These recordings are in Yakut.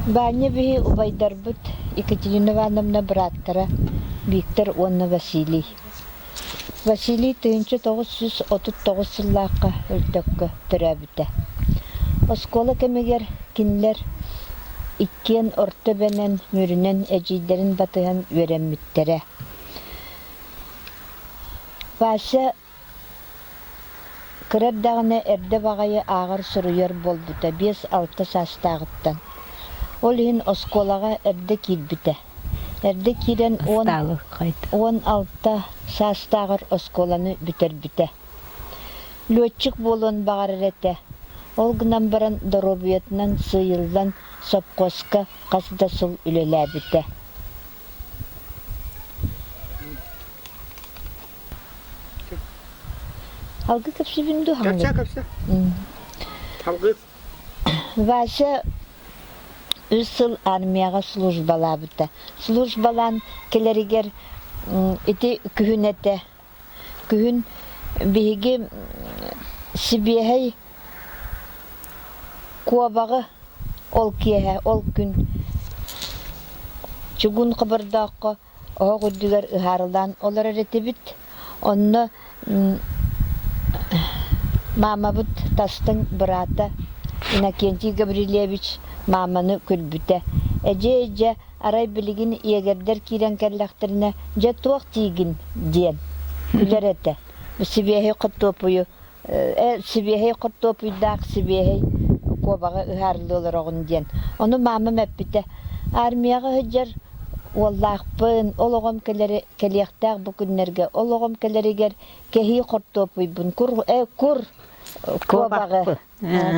Баанньа биһи убайдарбыт Екатерина Ивановна бырааттара Виктор уонна Василий. Василий 1939 сыллаахха Өлтөккө төрөөбүтэ. Оскуола кэмигэр кинилэр иккиэн орто эбэнэн, Мүрүнэн эдьиийдэрин батыһан үөрэммиттэрэ. Вася Кыра эрдэҕинэ эрдэ баҕайы ааҕар-суруйар буолбута 5-6 саастааҕыттан. Ол иһин оскуолаҕа эрдэ киирбитэ. Эрдэ киирэн 16 саастааҕар оскуоланы бүтэрбитэ. Летчик буолуон баҕарар этэ. Ол гынан баран доруобуйатынан сыыйыллан сопхуоска хас да сыл үлэлээбитэ. Алгы кэпсибин дуу Кэпсэ, кэпсэ. Алгы. Вася үс сыл армияҕа службалаабыта. Службалаан кэлэригэр ити күһүн этэ. Күһүн биһиги сибиэһэй куобаҕы ол киэһэ, ол күн чугуун хобордооххо оһох үрдүгэр ыһаарылаан олорор этибит. Онно маамабыт тастыҥ быраата Иннокентий Гаврильевич мааманы күлбүтэ. Эдьиэй, арай билигин иэгэрдэр киирэн кэллэхтэринэ, дьэ туох диигин диэн күлэр этэ. Сибиэһэй хортуоппуйу сибиэһэй хортуоппуйдаах сибиэһэй куобаҕы ыһаарылыы олороҕун диэн. Ону маамам эппитэ, армияҕа сылдьар уоллаахпын, ол оҕом кэлэри кэлиэхтээх бу күннэргэ, ол оҕом кэлэригэр кэһии хортуоппуйбун, кур кур куобаҕы,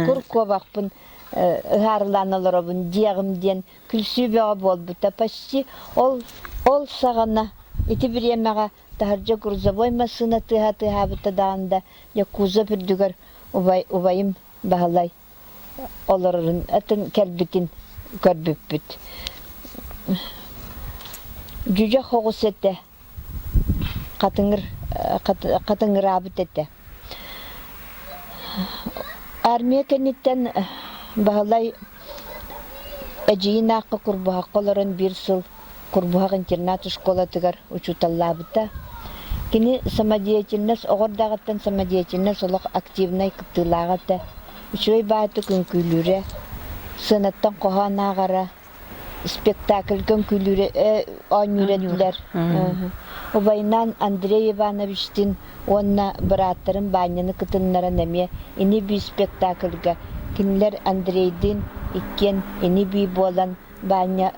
кур куобахпын ыһаарылаан олоробун диэҕим диэн күлсүү бөҕө буолбута. Почти ол ол саҕана ити бириэмэҕэ таһырдьа грузовой массыына тыаһа тыаһаабыта даҕаны да, дьэ кузов үрдүгэр убай убайым Баһылай олорорун атын кэлбитин көрбүппүт. Дьүдьэх оҕус этэ, хатыҥыр хатыҥыраабыт этэ. Армия кэнниттэн Баһылай эдьиийин аахха Курбуһахха олорон биир сыл Курбуһах интернат школатыгар учууталлаабыта. Кини самодеятельность оҕо эрдэҕиттэн самодеятельность олох активнай кыттыылааҕа этэ. Үчүгэй баайытык үҥкүүлүүрэ, сыанаттан хоһоон ааҕара, спектакльга үҥкүүлүүрэ, оонньуур этилэр. Убайынаан Андрей Ивановичтыын уонна бырааттарын Баанньаны кытыннаран эмиэ ини-бии спектакльга кинилэр Андрейдыын иккиэн ини-бии буолан Баанньа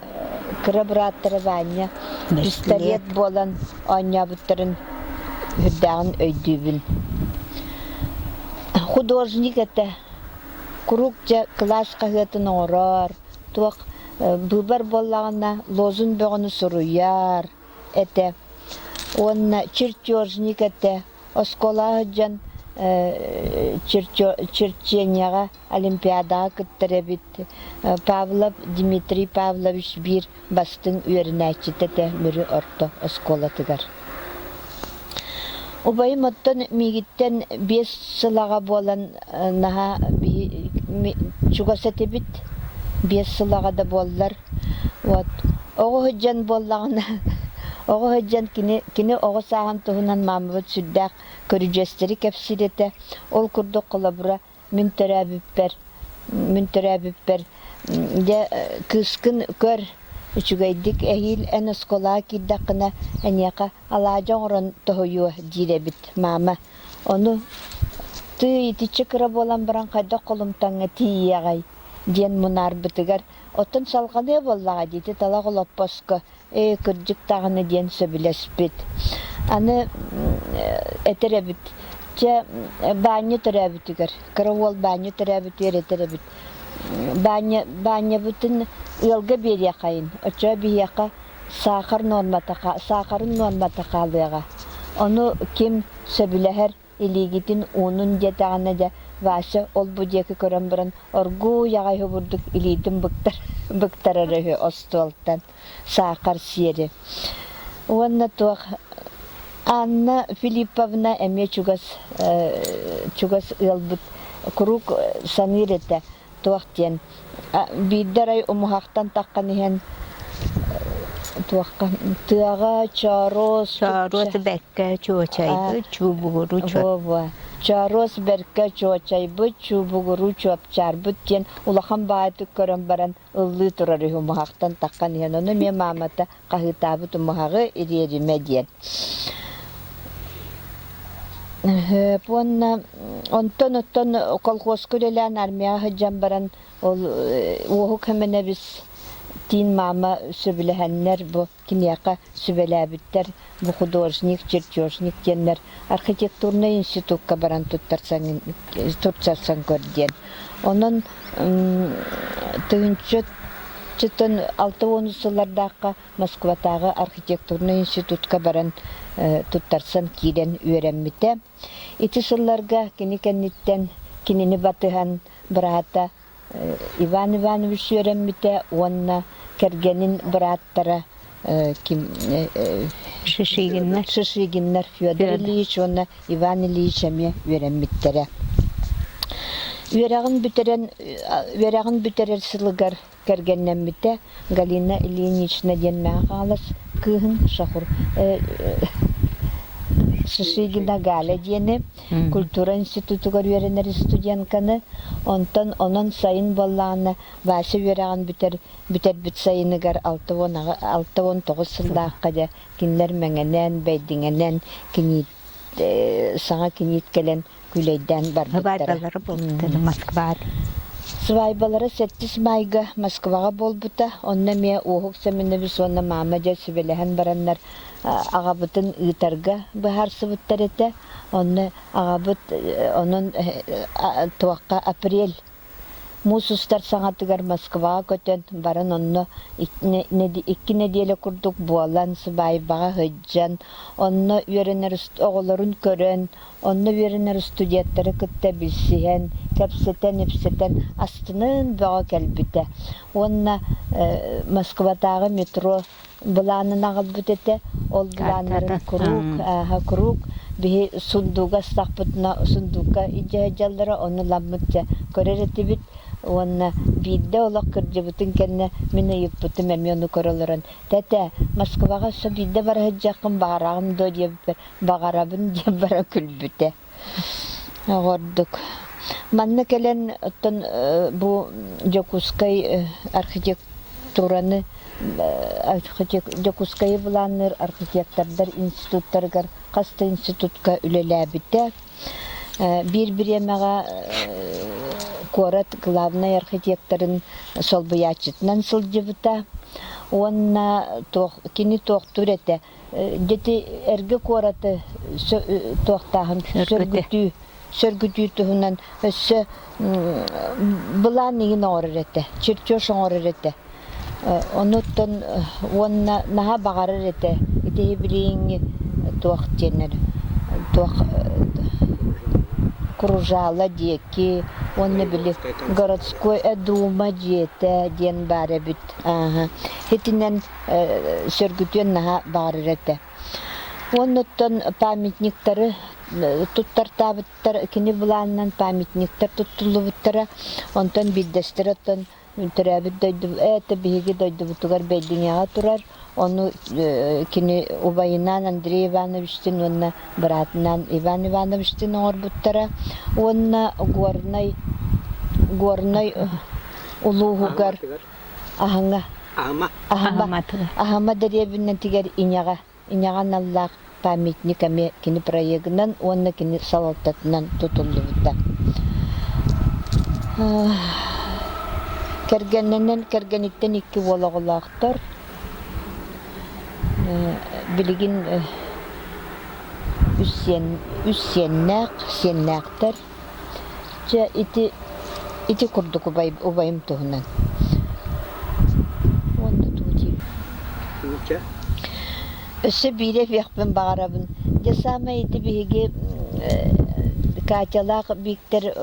кыра бырааттара Баанньа пистолет буолан оонньообуттарын сүрдээҕин өйдүүбүн. Художник этэ. Куруук дьэ кылаас хаһыатын оҥорор, туох быыбар буоллаҕына лозунг бөҕөнү суруйар этэ. Уонна чертежник этэ. Оскуолаҕа сылдьан черчениеҕа Олимпиадаҕа кыттар эбит. Павлов Дмитрий Павлович биир бастыҥ үөрэнээччитэ этэ Мүрү орто оскуолатыгар. Убайым оттон миигиттэн 5 сыл аҕа буолан наһаа чугас этибит. 5 сыл аҕа да буоллар. Вот. Оҕо сылдьан буоллаҕына, оҕо сылдьан кини, кини оҕо сааһын туһунан маамабыт сүрдээх көрүдьүөстэри кэпсиир этэ. Ол курдук холобура Мин төрөөбүппэр, мин төрөөбүппэр дьэ кыыскын көр, үчүгэйдик эһиил эн оскуолаҕа киирдэххинэ эйиэхэ алаадьы оҥорон тоһуйуо диир эбит маама. Ону тыы итиччэ кыра буолан баран хайдах холумтаҥҥа тиийиэҕэй диэн мунаарбытыгар оттон салҕаныа буоллаҕа дии ити талах олоппоско Ээ, кырдьык даҕаны диэн сөбүлэспит. Аны этэр эбит, чэ, Баанньа төрөөбүтүгэр, кыра уол Баанньа төрөөбүтүгэр этэр эбит, Баанньа, Баанньабытын ыалга биэриэхэйин, оччоҕо биһиэхэ саахар нуормата, саахарын нуормата хаалыаҕа. Ону ким сөбүлэһэр, илиигитин уунун диэтэҕинэ дьэ Вася ол-бу диэки көрөн баран оргууй аҕай обурдук илиитин быктар быктарара үһү остуолтан саахар сиэри. Уонна туох Анна Филипповна эмиэ чугас чугас ыалбыт куруук саныыр этэ. Туох диэн биирдэ арай умуһахтан таххан иһэн туохха тыаҕа чооруос Чооруос бэркэ чуочайбыт, чуубугуру Во-во. Чооруос бэркэ чуочайбыт, чуубугуру чуопчаарбыт диэн улахан баайытык көрөн баран ыллыы турар үһү умуһахтан таххан иһэн. Ону эмиэ маамата хаһыытаабыт умуһаҕы ириэримэ диэн. Уонна онтон оттон колхозка үлэлээн армияҕа сылдьан баран ол Уоһук Хэмэнэбис тиин маама сөбүлэһэннэр бу киниэхэ сүбэлээбиттэр бу художник, чертежник диэннэр архитектурнай институкка баран туттарсан туттарсан көр диэн. Онон тыһыынча 60 сыллардаахха Москватааҕы архитектурнай институтка баран туттарсан киирэн үөрэммитэ. Ити сылларга кини кэнниттэн кинини батыһан быраата Иван Иванович үөрэммитэ уонна кэргэнин бырааттара ким Шишигиннэр. Шишигиннэр Федор Ильич уонна Иван Ильич эмиэ үөрэммиттэрэ. Үөрэҕин бүтэрэн үөрэҕин бүтэрэр сылыгар кэргэннэммитэ Галина Ильинична диэн Мэҥэ Хаҥалас кыыһын Шахур Шишигина Галя диэни культура институтугар үөрэнэр студентканы, онтон онон сайын буоллаҕына Вася үөрэҕин бүтэр бүтэрбит сайыныгар 69 сыллаахха дьэ кинилэр Мэҥэнэн, Бэйдиҥэнэн киниит саҥа киниит кэлэн күүлэйдээн барбыттара. Сыбаайбалара буолбута Москва. Сыбаайбалара сэттис маайга Москваҕа буолбута. Онно эмиэ Уоһук Семенович уонна маама дьэ сүбэлэһэн бараннар аҕабытын ыытарга быһаарсыбыттар этэ. Онно аҕабыт онон туохха апрель Муус устар саҥатыгар Москваҕа көтөн баран онно икки нэдиэлэ курдук буолан, сыбаайбаҕа сылдьан, онно үөрэнэр оҕолорун көрөн, онно үөрэнэр студенттары кытта билсиһэн, кэпсэтэн-ипсэтэн астынан бөҕө кэлбитэ. Уонна Москватааҕы метро былаанын аҕалбыт этэ. Ол былааннарын куруук, ааһа куруук биһи сундууга астахпытына сундуукка илдьэ сылдьаллара, ону ламмыт дьэ көрөр этибит. Уонна биирдэ олох кырдьыбытын кэннэ мин ыйыппытым эмиэ ону көрө олорон, «Тэтэ, Москваҕа өссө биирдэ бара сылдьыаххын баҕараҕын дуо?» диэбиппэр, «Баҕарабын» диэн баран күлбүтэ. Оҕордук. Манна кэлэн оттон бу Дьокуускай архитектураны Дьокуускайы былаанныыр архитектордар институттарыгар хас да институтка үлэлээбитэ. Биир бириэмэҕэ куорат главнай архитекторын солбуйааччытынан сылдьыбыта уонна туох кини туохтуур этэ Дьити эргэ куораты туохтааһын сөргүтүү сөргүтүү туһунан өссө былаан иһин оҥорор этэ, чертеж оҥорор этэ. Онуттан уонна наһаа баҕарар этэ ити билиҥҥи туох диэннэр туох кружало диэки уонна били городской дума дьиэтэ диэн баар эбит. Ааһа. Итинэн сөргүтүөн наһаа баҕарар этэ. Уоннуттан памятниктары туттартаабыттар, кини былаанынан памятниктар туттуллубуттара. Онтон биирдэстэрэ оттон төрөөбүт дойду это биһиги дойдубутугар Бэйдиҥэҕэ турар. Ону кини убайынаан Андрей Ивановичтыын уонна быраатынаан Иван Ивановичтыын оҥорбуттара. Уонна Горнай Горнай улууһугар Аһаҥа. Аһыма. Аһыма. Аһыма дэриэбинэтигэр Иньэҕэ Иньэҕэ аналлаах памятник эмиэ кини проегынан уонна кини салалтатынан тутуллубута. Кэргэнинэн кэргэниттэн икки уол оҕолоохтор. Билигин үс сиэн үс сиэннээх, сиэннээхтэр. Чэ, ити ити курдук убай, убайым туһунан. Уонна тугу диибин? Өссө биири эбиэхпин баҕарабын. Дьэ, саамай ити биһиги Катялаах Бииктэр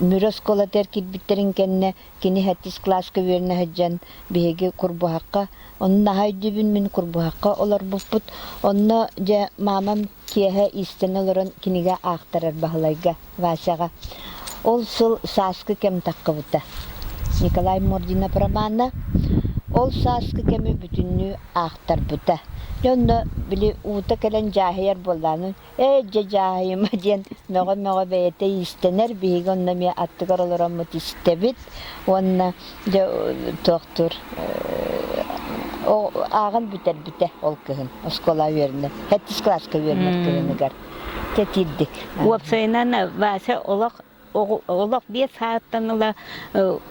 Мүрү оскуолатыгар киирбиттэрин кэннэ кини сэттис кылааска үөрэнэ сылдьан биһиги Курбуһахха, онно наһаа өйдүүбүн мин Курбуһахха олорбуппут. Онно дьэ маамам киэһэ иистэнэ олорон кинигэ аахтарар Баһылайга, Васяҕа. Ол сыл сааскы кэм таххыбыта. Николай Мординов романа ол сааскы кэми бүтүннүү аахтарбыта. Дьэ онно били уута кэлэн дьааһыйар буоллаҕына, ээ дьэ дьааһыйыма диэн мөҕө-мөҕө бэйэтэ иистэнэр, биһиги онно эмиэ аттыгар олороммут истэбит уонна дьэ туохтуур ааҕан бүтэрбитэ ол кыһын оскуола үөрэнэр, сэттис кылааска үөрэнэр кыһыныгар тэтиирдик. Уопсайынан Вася олох олох биэс сааттан ыла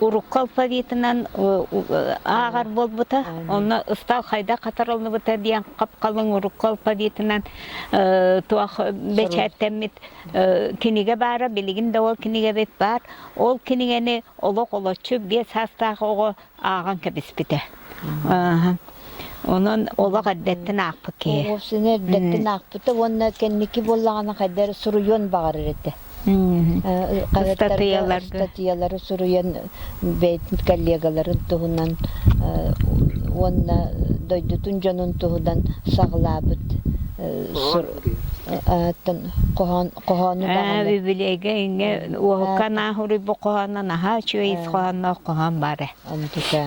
урукку алфавитынан ааҕар буолбута. Онно ыстаал хайдах хатарыллыбыта диэн хап-халыҥ урукку алфавитынан туох бэчээттэммит кинигэ баара. Билигин да ол кинигэбит баар. Ол кинигэни олох олоччу биэс саастаах оҕо ааҕан кэбиспитэ. Онон олох эрдэттэн аахпыт киһи. Оҕусуну эрдэттэн аахпыта уонна кэнники буоллаҕына хайда эрэ суруйуон баҕарар этэ. Ыстатыйаларга. Ыстатыйалары суруйан бэйэтин коллегаларын туһунан уонна дойдутун дьонун туһунан саҕалаабыт хоһоон хоһоону даҕаны. Үбүлүөйгэ иҥҥэ уоһукка нааһуруйбу хоһооно наһаа үчүгэй ис хоһоонноох хоһоон баара. Онтука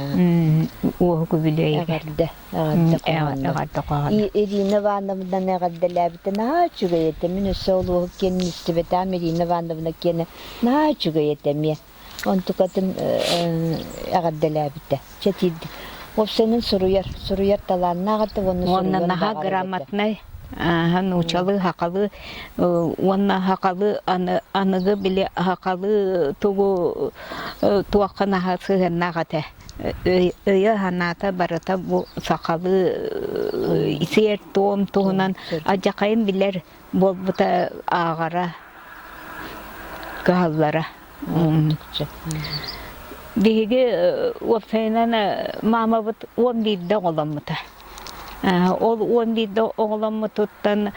Уоһук үбүлүөйгэ. Эҕэрдэ, эҕэрдэ хоһооно. Эҕэрдэ хоһооно. Ирина Ивановна эҕэрдэлээбитэ наһаа үчүгэй этэ. Мин өссө ол уоһук киэнин истибэтэҕим Ирина Ивановна киэнэ наһаа үчүгэй этэ эмиэ. Онтукатын эҕэрдэлээбитэ. Чэтиирдик. Уопсайынан суруйар, суруйар талааннаах этэ уонна Уонна суруйуон наһаа баҕарар этэ. грамотнай, нуучалыы, сахалыы уонна сахалыы аны аныгы били сахалыы тугу туохха наһаа сыһыаннаах этэ. Өйө-санаата барыта бу сахалыы сиэр-туом туһунан алдьархайын билэр буолбута ааҕара, кыһаллара. Биһиги уопсайынан маамабыт 11-де оҕоломмута. Ол 11-де оҕоломмутуттан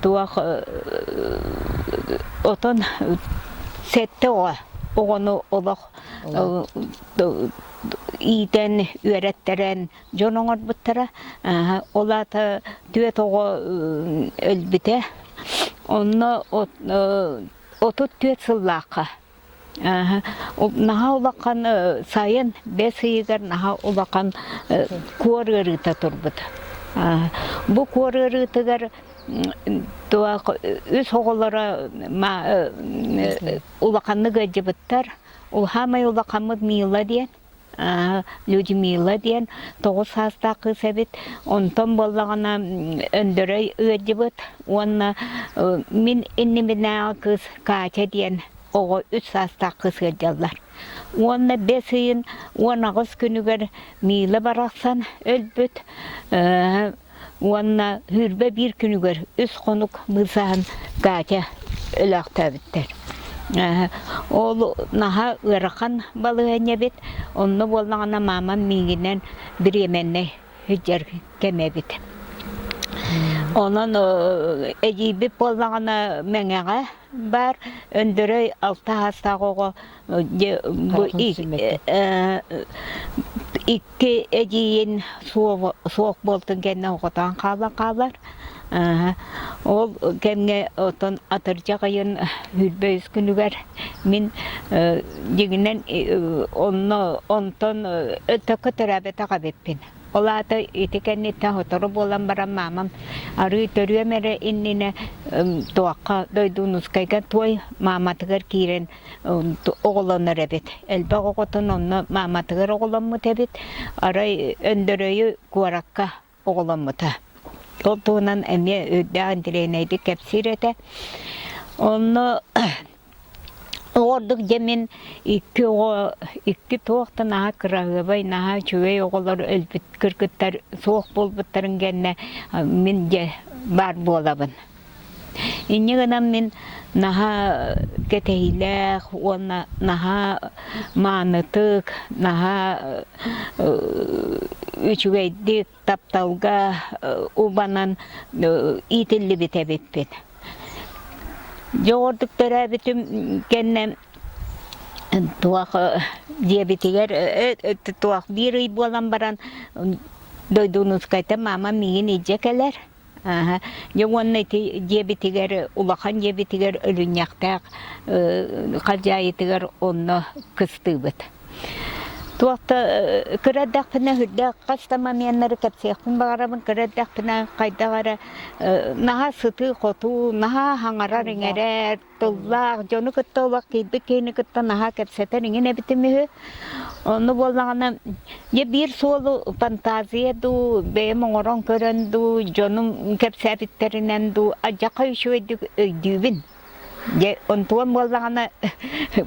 туох отон сэттэ оҕо оҕону олох иитэн, үөрэттэрэн дьон оҥорбуттара. Ол аата түөрт оҕо өлбүтэ. Онно 34 сыллаахха наһаа улахан сайын бэс ыйыгар наһаа улахан куор ыарыыта турбута. Бу куор ыарыытыгар туох үс оҕолоро улаханнык ыалдьыбыттар. Саамай улахаммыт Мила диэн Людмила диэн 9 саастаах кыыс эбит. Онтон буоллаҕына Өндөрөй ыалдьыбыт уонна мин иннибинээҕи кыыс Катя диэн оҕо 3 саастаах кыыс ыалдьаллар. Уонна бэс ыйын 18 күнүгэр Мила барахсан өлбүт. Уонна 21 күнүгэр үс хонук быысаһан Катя өлөөхтөөбүттэр. Ол наһаа ыарахан балаһыанньа эбит. Онно буоллаҕына маамам миигинэн бириэмэннэй сылдьар кэмэ эбит. Онон эдьиийбит буоллаҕына Мэҥэҕэ баар Өндөрөй алта саастаах оҕо бу икки эдьиийин суох буолтун кэннэ оҕотоон хаалан хаалар. Ол кэмҥэ оттон атырдьах ыйын 23 күнүгэр мин дьиҥинэн онно онтон өттөккө төрөөбөтөх эбиппин. Ол аата ити кэнниттэн сотору буолан баран маамам арыы төрүөм эрэ иннинэ туохха Дойдуунускайга туой мааматыгар киирэн оҕолонор эбит. Элбэх оҕотун онно мааматыгар оҕоломмут эбит. Арай Өндөрөйү куоракка оҕоломмута. Ол туһунан эмиэ үрдээх интэриэһинэйдик кэпсиир этэ. Онно ордук дьэ мин икки оҕо, икки туох да наһаа кыраһыабай, наһаа үчүгэй оҕолор өлбүт кыргыттар суох буолбуттарын кэннэ мин дьэ баар буолабын. Инньэ гынан мин наһаа кэтэһиилээх уонна наһаа маанытык, наһаа үчүгэйдик тапталга убанан иитиллибит эбиппин. Дьэ ордук төрөөбүтүм кэннэ туох диэбитигэр туох биир ый буолан баран Дойдуунускайтан маамам миигин илдьэ кэлэр. Дьэ уонна ити дьиэбитигэр, улахан дьиэбитигэр өлүнньэхтээх халдьаайытыгар онно кыстыыбыт. Туох да кыра эрдэхпинэ үрдээх хас да моменнары кэпсиэхпин баҕарабын. Кыра эрдэхпинэ хайдах эрэ наһаа сытыы-хотуу, наһаа саҥарар-иҥэрэр, тыллаах, дьону кытта олох киирбит киһини кытта наһаа кэпсэтэр иҥин эбитим үһү. Онно буоллаҕына, дьэ биир суолу фантазия дуу, бэйэм оҥорон көрөн дуу, дьонум кэпсээбиттэринэн дуу, алдьархай үчүгэйдик өйдүүбүн. Дьэ, онтуон буоллаҕына,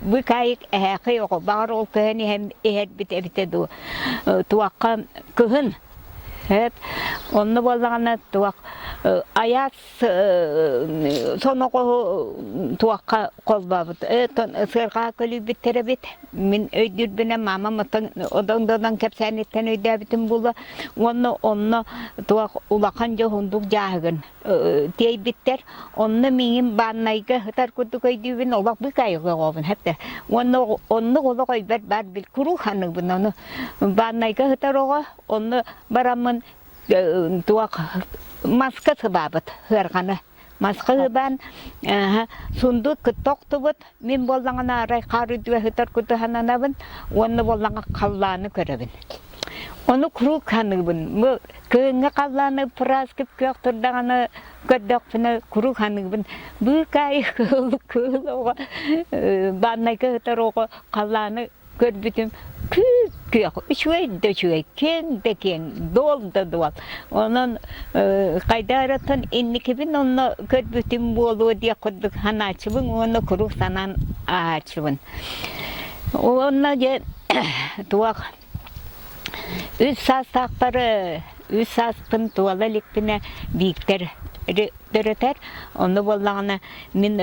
быыкаайык эһээхэй оҕо, баҕар ол көһөн иһэн иһэрбит эбитэ дуу, туохха кыһын, эт, онно буоллаҕына туох айаас соноҕоһу туохха холбообут сыарҕаҕа көлүйбүттэр эбит мин өйдүүрбүнэн маамам оттон одоҥдонон кэпсээниттэн өйдөөбүтүм буолуо уонна онно туох улахан дьоһундук дьааһыгын тиэйбиттэр онно миигин бааннайга сытар курдук өйдүүбүн олох быыкаайык оҕобун хэттэ уонна оннук олох өйбөр баар бил куруук саныыбын ону бааннайга сытар оҕо онно бараммын туох маска сыбаабыт сыарҕаны маска сыбаан сундук кытта охтубут мин буоллаҕына арай хаар үрдүгэ сытар кутуһананабын уонна буоллаҕа халлааны көрөбүн ону куруук саныыбын бу кыһыҥҥы халлааны ыраас күп-күөх турдаҕына көрдөхпүнэ куруук саныыбын быыкаайы кыһыл кыһыл оҕо бааннайга сытар оҕо халлааны көрбүтүм күөх үчүгэй да үчүгэй, киэҥ да киэҥ, дуол да дуол. Онон хайда эрэ инникибин онно көрбүтүм буолуо диэх курдук санааччыбын уонна куруук санаан ааһааччыбын. Уонна дьэ туох үс саастаахпар үс сааспын туола иликпинэ Бииктэр төрөтөр. Онно буоллаҕына мин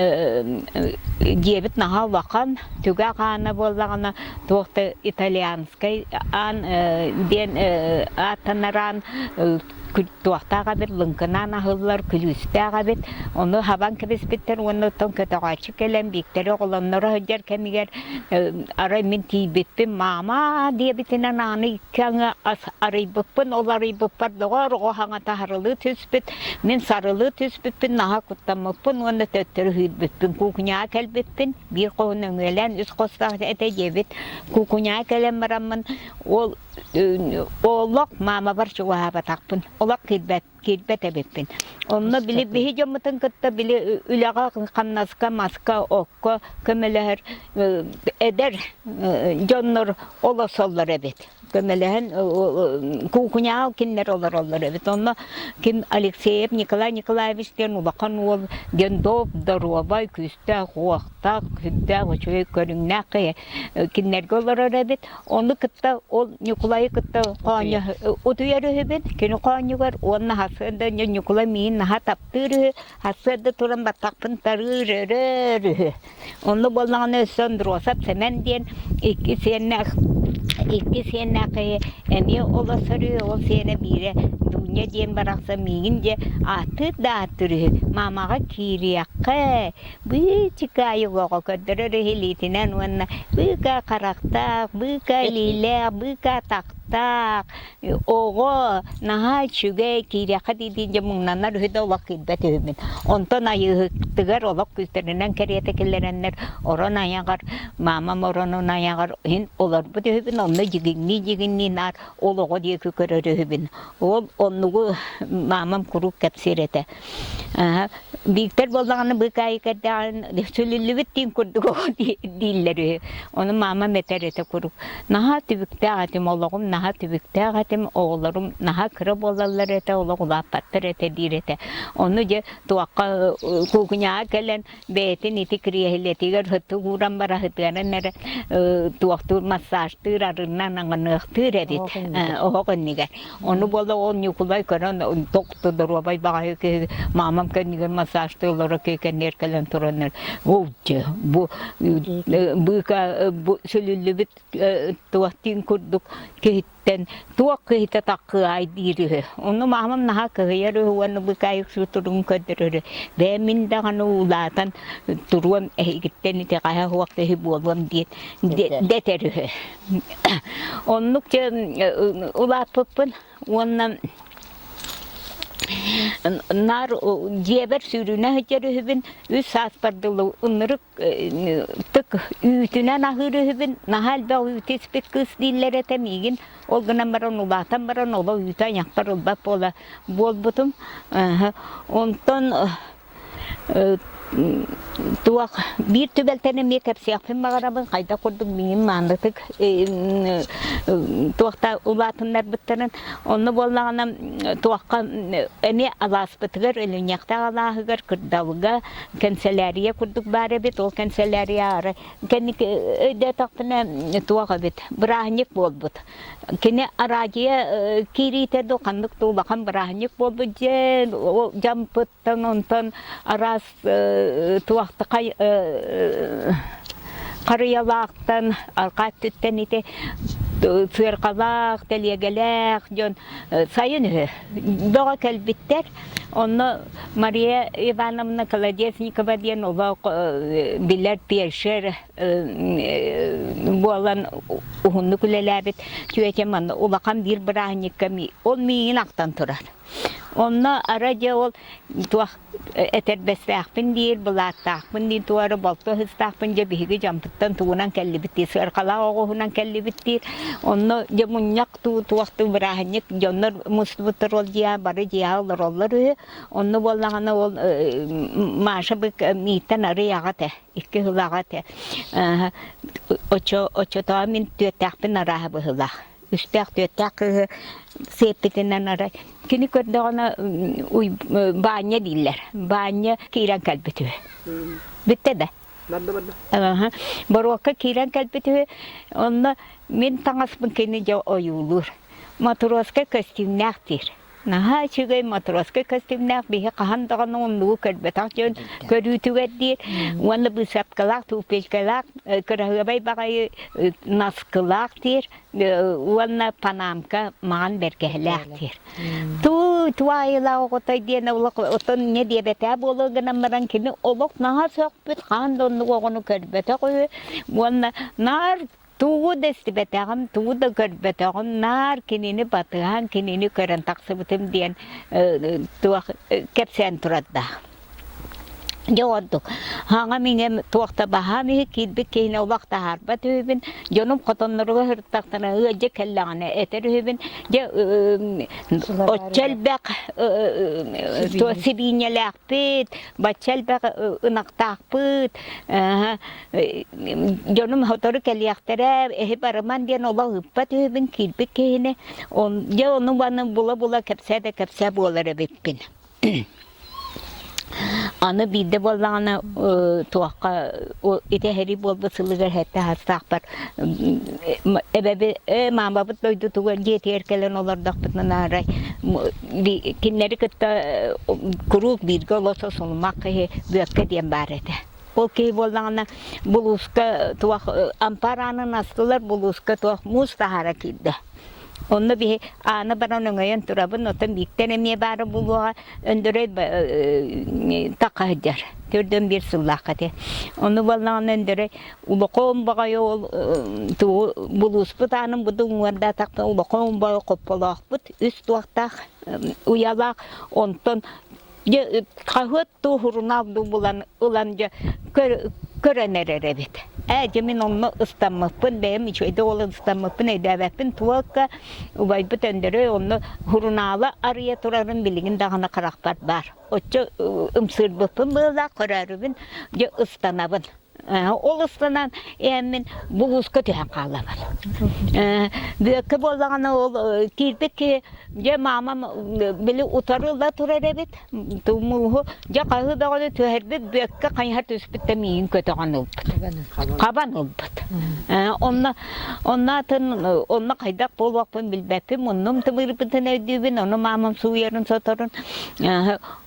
дьиэбит наһаа улахан, түгэх аана буоллаҕына туох да итальянскай аан диэн ааттанар аан туохтаах эбит, лыҥкынаан аһыллар, күлүүстээх эбит. Ону хабан кэбиспиттэр уонна оттон көтөҕөөччү кэлэн Бииктэри оҕолонноро сылдьар кэмигэр арай мин тиийбиппин маама диэбитинэн ааны икки аҥы арыйбыппын, ол арыйбыппар доҕоор оҕо хаҥата харылыы түспүт. Мин сарылыы түспүппүн, наһаа куттаммыппын уонна төттөрү сүүрбүппүн. Куукуняҕа кэлбиппин, биир хоһун өҥүөлээн үс хостоох этэ диэбит. Куукуняҕа кэлэн бараммын, ол олох маамабар чугаһаабатахпын, олох киирбэт киирбэт эбиппин. Онно били биһи дьоммутун кытта били үлэҕэ, хамнаска, маска, окко көмөлөһөр эдэр дьоннор олосоллор эбит. Көмөлөһөн куукуняҕа кинилэр олороллор эбит. Онно ким Алексеев Николай Николаевич диэн улахан уол диэн доп доруобай, күүстээх, уохтаах, сүрдээх үчүгэй көрүҥнээх киһи кинилэргэ олорор эбит. Ону кытта ол Ньукулайы кытта хоонньо утуйар үһүбүн. Кини хоонньугар уонна сарсыарда Ньукулай миигин наһаа таптыыр үһү. Сарсыарда туран баттахпын тарыыр өрөр үһү. Онно буоллаҕына өссө Андросов Сэмэн диэн икки сиэннээх икки сиэннээх киһи эмиэ олорсор үһү, ол сиэнэ биирэ Дуня диэн барахсан миигин дьэ ааттыыр да ааттыыр үһү. Маамаҕа киириэххэ, быычыкаайык оҕо көрдөрөр үһү илиитинэн уонна быыкаа харахтаах, быыкаа илиилээх, быыкаа атахтаах, Оҕо наһаа үчүгэй, киириэххэ дии-дии дьэ муҥнанар үһү да олох киирбэт үһүбүн. Онтон Айыыһыттыгар олох күүстэринэн кэриэтэ киллэрэннэр орон айаҕар, маамам оронун айаҕар иһин олорбут үһүбүн, онно дьигиҥнии-дьигиҥнии наар ол оҕо диэки көрөр үһүбүн. Ол оннугу маамам куруук кэпсиир этэ. Бииктэр буоллаҕына быыкаайык эрдэҕин сүлүллүбүт тииҥ курдук оҕо дииллэр үһү. Ону маамам этэр этэ куруук наһаа түбүктээх этим, олоҕум наһаа түбүктээх этим, оҕолорум наһаа кыра буолаллар этэ, олох улааппаттар этэ диир этэ. Ону дьэ туохха куукуняҕа кэлэн бэйэтин ити кириэһилэтигэр сыттык ууран бара сытыаран эрэ туохтуур массажтыыр арыынан аҥыныахтыыр эбит оһох иннигэр. Ону буола ол Ньукулай көрөн тохто доруобай баҕайы киһи маамам кэннигэр массажтыы олоро киһи кэннигэр кэлэн тураннар ол дьэ бу быыка бу сүлүллүбүт туохтуун курдук киһиттэн туох киһитэ таккыай диир үһү. Ону маамам наһаа кыһыйар үһү уонна быыкаайык туругун көрдөрөр. Бэйэм мин даҕаны улаатан туруом эһигиттэн итэҕэһэ суох киһи буолуом диэн дэтэр үһү. Оннук дьэ улааппыппын уонна. Наар дьиэбэр сүүрүнэ сылдьар үһүбүн, үс сааспар дылы ынырык тык үүтүнэн аһыыр үһүбүн, наһаа элбэх үүтү испит кыыс дииллэр этэ миигин. Ол гынан баран улаатан баран олох үүтү айахпар ылбат буола буолбутум. Онтон Туох биир түбэлтэни эмиэ кэпсиэхпин баҕарабын, хайдах курдук миигин маанытык туохта улаатыннарбыттарын. Онно буоллаҕына туохха эмиэ алааспытыгар Өлүнньэхтээх алааһыгар Кырдалга кэнсэлээрийэ курдук баар эбит. Ол кэнсэлээрийэ аара кэнники өйдөөтөхпүнэ туох эбит бырааһынньык буолбут. Кини араадьыйа киириитэ дуу ханнык да улахан бырааһынньык буолбут дьэ ол дьампыт онтон араас туохтахай харыйалаахтан арҕаа өттүттэн ити сыарҕалаах, тэлиэгэлээх дьон сайын үһү бөҕө кэлбиттэр. Онно Мария Ивановна Колодезникова диэн олох билэр фельдшер буолан уһуннук үлэлээбит түөтэ манна улахан биир бырааһынньыкка ол миигин ахтан турар. Онно арай дьэ ол туох этэрбэстээхпин диир, былааттаахпын диир, туора болто ыһыстаахпын дьэ биһиги дьоммуттан тугунан кэллибит диир, сыарҕалаах оҕуһунан кэллибит диир. Онно дьэ мунньах туу туох туу бырааһынньык дьоннор мустубуттар ол дьиэ бары дьиэҕэ олороллор үһү. Онно буоллаҕына ол Маша бык мииттэн арый аҕа этэ, икки сыл аҕа этэ. Оччо оччотооҕу мин түөттээхпин арааһа быһыылаах. Үстээх-түөртээх кыыһы сиэппитинэн арай кини көрдөҕүнэ Баанньа дииллэр. Баанньа киирэн кэлбит үһү. Бүттэ да? Барда барда. Боруокка киирэн кэлбит үһү. Онно мин таҥаспын кини дьэ ойуулуур. Матроска көстүүмнээх диир. Наһаа үчүгэй матроска көстүүмнээх биһи хаһан даҕаны оннугу көрбөтөх дьон көрүүтүгэр диир. Уонна быысапкалаах, туфелькалаах, кыраһыабай баҕайы наскылаах диир уонна панамка маҕан бэргэһэлээх диир. Туу туайылаах оҕотой диэн олох отон не диэбэтээ буолуо гынан баран кини олох наһаа сөхпүт хаһан да оннук оҕону көрбөтөх үһү уонна наар Тугу да истибэтэҕим, тугу да көрбөтөҕүм, наар кинини батыһан, кинини көрөн тахсыбытым диэн туох кэпсээн турардаах. Дьэ ордук хаҥам иҥэм туох да баһаам иһи киирбит киһини олох таһаарбат үһүбүн, дьонум хотонноругар сырыттахтарына ыалдьа кэллэҕинэ этэр үһүбүн, дьэ оччо элбэх сибиинньэлээхпит, бачча элбэх ынахтаахпыт, Дьонум сотору кэлиэхтэрэ, эһи барыман диэн олох ыыппат үһүбүн киирбит киһини. Дьэ ону маны була-була кэпсээ да кэпсээ буолар эбиппин. Аны биирдэ буоллаҕына туохха ити эһэрии буолбут сылыгар сэттэ саастаахпар эбэби ээ маамабыт дойдутугар дьиэтигэр кэлэн олордохпутуна арай кинилэри кытта куруук бииргэ олорсо сулумах киһи Бүөккэ диэн баар этэ. Ол киһи буоллаҕына булууска туох ампаар аанын астылар, булууска туох муус таһаара киирдэ. Онно биһи ааны баран өҥөйөн турабын, оттон бииктэн эмиэ баара буолуоҕа, Өндөрөй тахха сылдьар. Төрдөн биир сыллаахха этэ. Ону буоллаҕына Өндөрөй улахан баҕайы ол тугу булууспут аанын буду уҥуордаатахпына улахан баҕайы хопполоохпут, үс туохтаах уйалаах, онтон Дьэ, хаһыат дуу, сурунаал дуу булан ылан дьэ көрөн эрэр эбит. Ээ, дьэ мин онно ыстаммыппын, бэйэм үчүгэйдик ол ыстаммыппын өйдөөбөппүн, туолка убайбыт Өндөрөй онно сурунаала арыйа турарын билигин даҕаны харахпар баар. Оччо ымсыырбыппын быһыылаах, көрөөрүбүн дьэ ыстанабын. Ол ыстанан иһэммин булууска түһэн хаалабын. Бүөккэ буоллаҕына ол киирбит киһи дьэ маамам били утары ыла турар эбит мууһу дьэ хаһыы бөҕөнү түһэрбит бүөккэ хайыһар түспүт да миигин көтөҕөн ылбыт. Хабан ылбыт. Онно онно атын онно хайдах буолуохпун билбэппин муннум тымырбытын өйдүүбүн ону маамам сууйарын соторун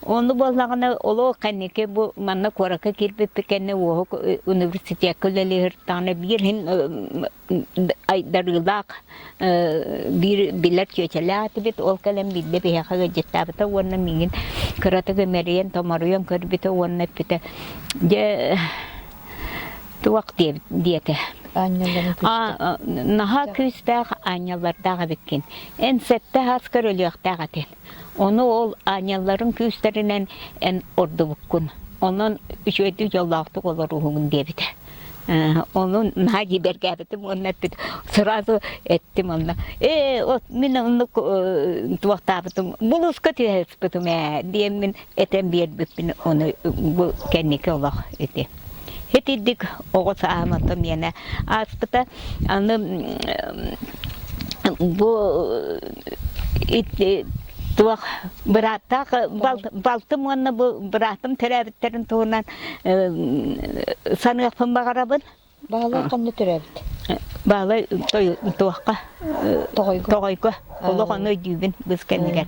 Ону буоллаҕына олох кэнники бу манна куоракка киирбиппит кэннэ Уоһук университекка үлэлиир биир иһин айдарыылаах биир билэр чүөчэлээх этибит. Ол кэлэн биирдэ биһиэхэ ыалдьыттаабыта уонна миигин кыратык имэрийэн, томоруйан көрбүтэ уонна эппитэ дьэ. Туох диэтэ? Аанньалларын күүстээх. Наһаа күүстээх аанньаллардаах эбиккин. Эн сэттэ ааскар өлүөхтээх этин. Ону ол аанньалларын күүстэринэн эн ордубуккун. Онон үчүгэйдик дьоллоохтук олоруоһугун диэбитэ. Ону наһаа дьиибэргээбитим уонна эппит сразу эттим онно ээ от мин оннук туохтаабытым булууска түһэ сыппытым ээ диэммин этэн биэрбиппин ону бу кэнники олох ити итирдик оҕо сааһым оттон миэнэ ааспыта аны бу туох бырааттаах балтым уонна бу быраатым төрөөбүттэрин туһунан саныахпын баҕарабын Баһылай ханна төрөөбүт? Баһылай туохха? Тоҕойго. Тоҕойго. Олох ону өйдүүбүн быс кэннигэр.